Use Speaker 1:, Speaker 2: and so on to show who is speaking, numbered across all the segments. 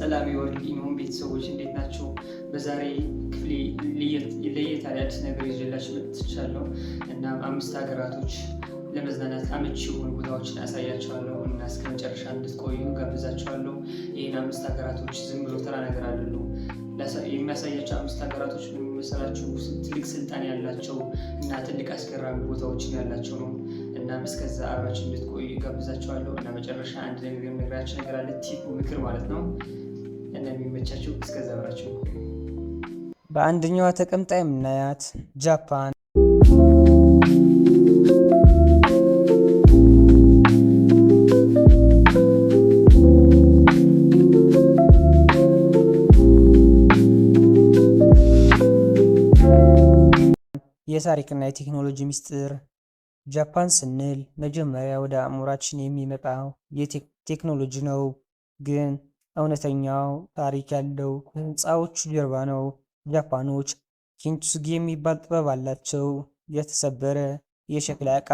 Speaker 1: ሰላም የወርቅ ኢኖን ቤተሰቦች፣ እንዴት ናቸው? በዛሬ ክፍሌ ለየት ያለ አዲስ ነገር ይዤላችሁ መጥቻለሁ እና አምስት ሀገራቶች ለመዝናናት አመቺ የሆኑ ቦታዎችን አሳያችኋለሁ እና እስከ መጨረሻ እንድትቆዩ ጋብዛችኋለሁ። ይህን አምስት ሀገራቶች ዝም ብሎ ተራ ነገር አይደሉም። የሚያሳያቸው አምስት ሀገራቶች ምን መሰላችሁ? ትልቅ ስልጣን ያላቸው እና ትልቅ አስገራሚ ቦታዎችን ያላቸው ነው። እናም እስከዛ አብራችሁ እንድትቆዩ ጋብዛችኋለሁ እና መጨረሻ አንድ ነገር የምነግራችሁ ነገር አለ፣ tip ምክር ማለት ነው፣ እና የሚመቻችሁ እስከዛ አብራችሁ ቆዩ።
Speaker 2: በአንደኛዋ ተቀምጣ የምናያት ጃፓን። የታሪክና የቴክኖሎጂ ምስጢር። ጃፓን ስንል መጀመሪያ ወደ አእምሯችን የሚመጣው የቴክኖሎጂ ነው። ግን እውነተኛው ታሪክ ያለው ከህንፃዎቹ ጀርባ ነው። ጃፓኖች ኪንትሱጊ የሚባል ጥበብ አላቸው። የተሰበረ የሸክላ ዕቃ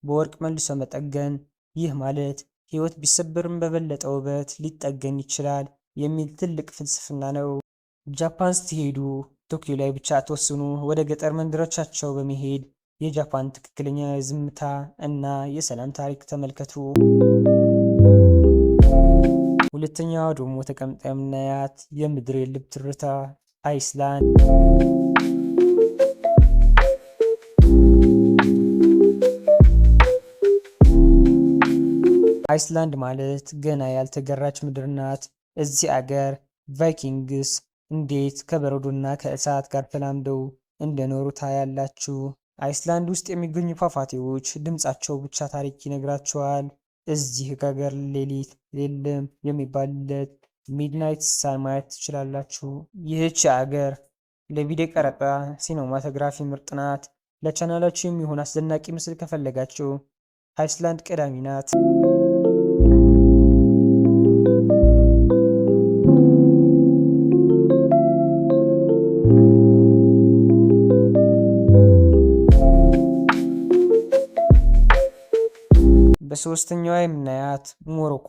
Speaker 2: በወርቅ መልሶ መጠገን። ይህ ማለት ሕይወት ቢሰበርም በበለጠ ውበት ሊጠገን ይችላል የሚል ትልቅ ፍልስፍና ነው። ጃፓን ስትሄዱ ቶኪዮ ላይ ብቻ አትወስኑ። ወደ ገጠር መንደሮቻቸው በመሄድ የጃፓን ትክክለኛ የዝምታ እና የሰላም ታሪክ ተመልከቱ። ሁለተኛዋ ደግሞ ተቀምጣ የምናያት የምድር የልብ ትርታ፣ አይስላንድ። አይስላንድ ማለት ገና ያልተገራች ምድር ናት። እዚህ አገር Vikings እንዴት ከበረዶና ከእሳት ጋር ተላምደው እንደኖሩ ታያላችሁ። አይስላንድ ውስጥ የሚገኙ ፏፏቴዎች ድምጻቸው ብቻ ታሪክ ይነግራችኋል። እዚህ ሀገር ሌሊት የለም የሚባልለት midnight sun ማየት ትችላላችሁ። ይህች አገር ለቪዲዮ ቀረጻ cinematography ምርጥ ናት። ለቻናላችሁ የሚሆን አስደናቂ ምስል ከፈለጋችሁ አይስላንድ ቀዳሚ ናት። በሶስተኛዋ የምናያት ሞሮኮ።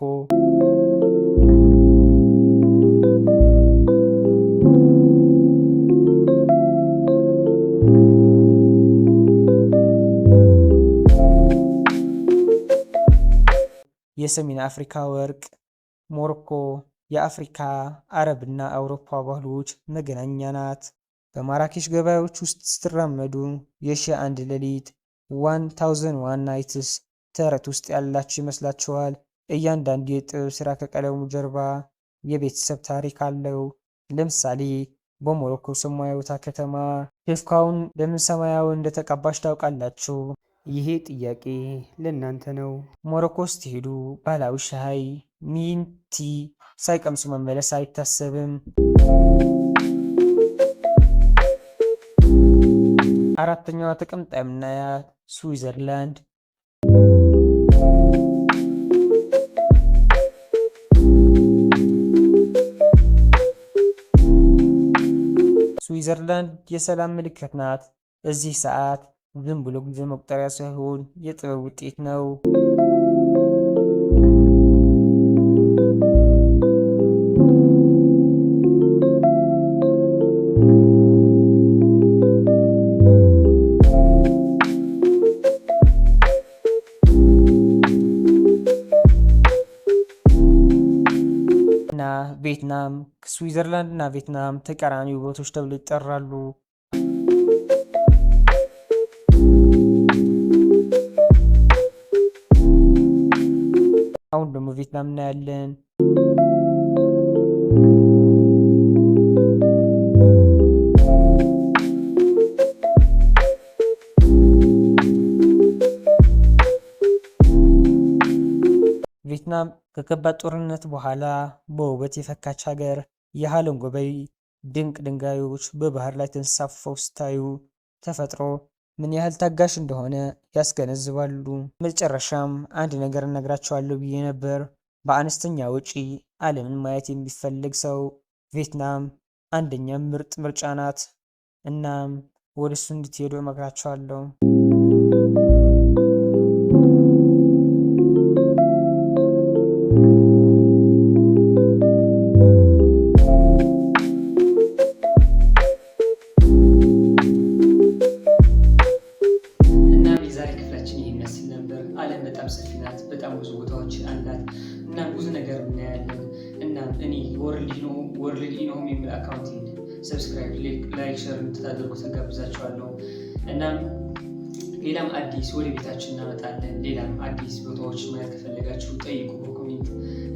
Speaker 2: የሰሜን አፍሪካ ወርቅ። ሞሮኮ የአፍሪካ፣ አረብና አውሮፓ ባህሎች መገናኛ ናት። በማራኬሽ ገበያዎች ውስጥ ስትራመዱ የሺህ አንድ ሌሊት፣ 1001 Nights ተረት ውስጥ ያላችሁ ይመስላችኋል። እያንዳንዱ የጥበብ ስራ ከቀለሙ ጀርባ የቤተሰብ ታሪክ አለው። ለምሳሌ በሞሮኮ ሰማያዊቷ ከተማ ሼፍካውን ለምን ሰማያዊ እንደተቀባች ታውቃላችሁ?
Speaker 1: ይሄ ጥያቄ ለእናንተ ነው።
Speaker 2: ሞሮኮ ስትሄዱ ባህላዊ ሻይ mint tea ሳይቀምሱ መመለስ አይታሰብም። አራተኛዋ ተቀምጣ የምናያት ስዊዘርላንድ። ስዊዘርላንድ የሰላም ምልክት ናት። እዚህ ሰዓት ዝም ብሎ ጊዜ መቁጠሪያ ሳይሆን የጥበብ ውጤት ነው። እና ቪየትናም፣ ስዊዘርላንድ እና ቪየትናም ተቃራኒ ውበቶች ተብለው ይጠራሉ። አሁን ደግሞ ቪየትናም እናያለን። ቪየትናም ከከባድ ጦርነት በኋላ በውበት የፈካች ሀገር። የሃሎንግ ቤይ ድንቅ ድንጋዮች በባህር ላይ ተንሳፈው ስታዩ ተፈጥሮ ምን ያህል ታጋሽ እንደሆነ ያስገነዝባሉ። መጨረሻም አንድ ነገር እነግራቸዋለሁ ብዬ ነበር። በአነስተኛ ወጪ ዓለምን ማየት የሚፈልግ ሰው ቪየትናም አንደኛ ምርጥ ምርጫ ናት። እናም ወደ እሱ እንድትሄዱ እመክራቸዋለሁ።
Speaker 1: ይመስል ነበር። ዓለም በጣም ሰፊ ናት። በጣም ብዙ ቦታዎች አላት እና ብዙ ነገር እናያለን። እና እኔ World ኢኖሆም የሚል account subscribe፣ like፣ share እንድታደርጉ ተጋብዛችኋለሁ። እናም ሌላም አዲስ ወደ ቤታችን እናመጣለን። ሌላም አዲስ ቦታዎች ማየት ከፈለጋችሁ ጠይቁ በ comment፣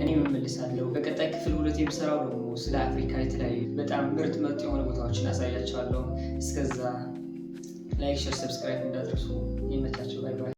Speaker 1: እኔ እመልሳለሁ። በቀጣይ ክፍል 2 የምሰራው ደግሞ ስለ አፍሪካ የተለያዩ በጣም ምርጥ ምርጥ የሆኑ ቦታዎችን አሳያችኋለሁ። እስከዛ like፣ share፣ subscribe እንዳትረሱ። ይመቻችሁ። Bye bye።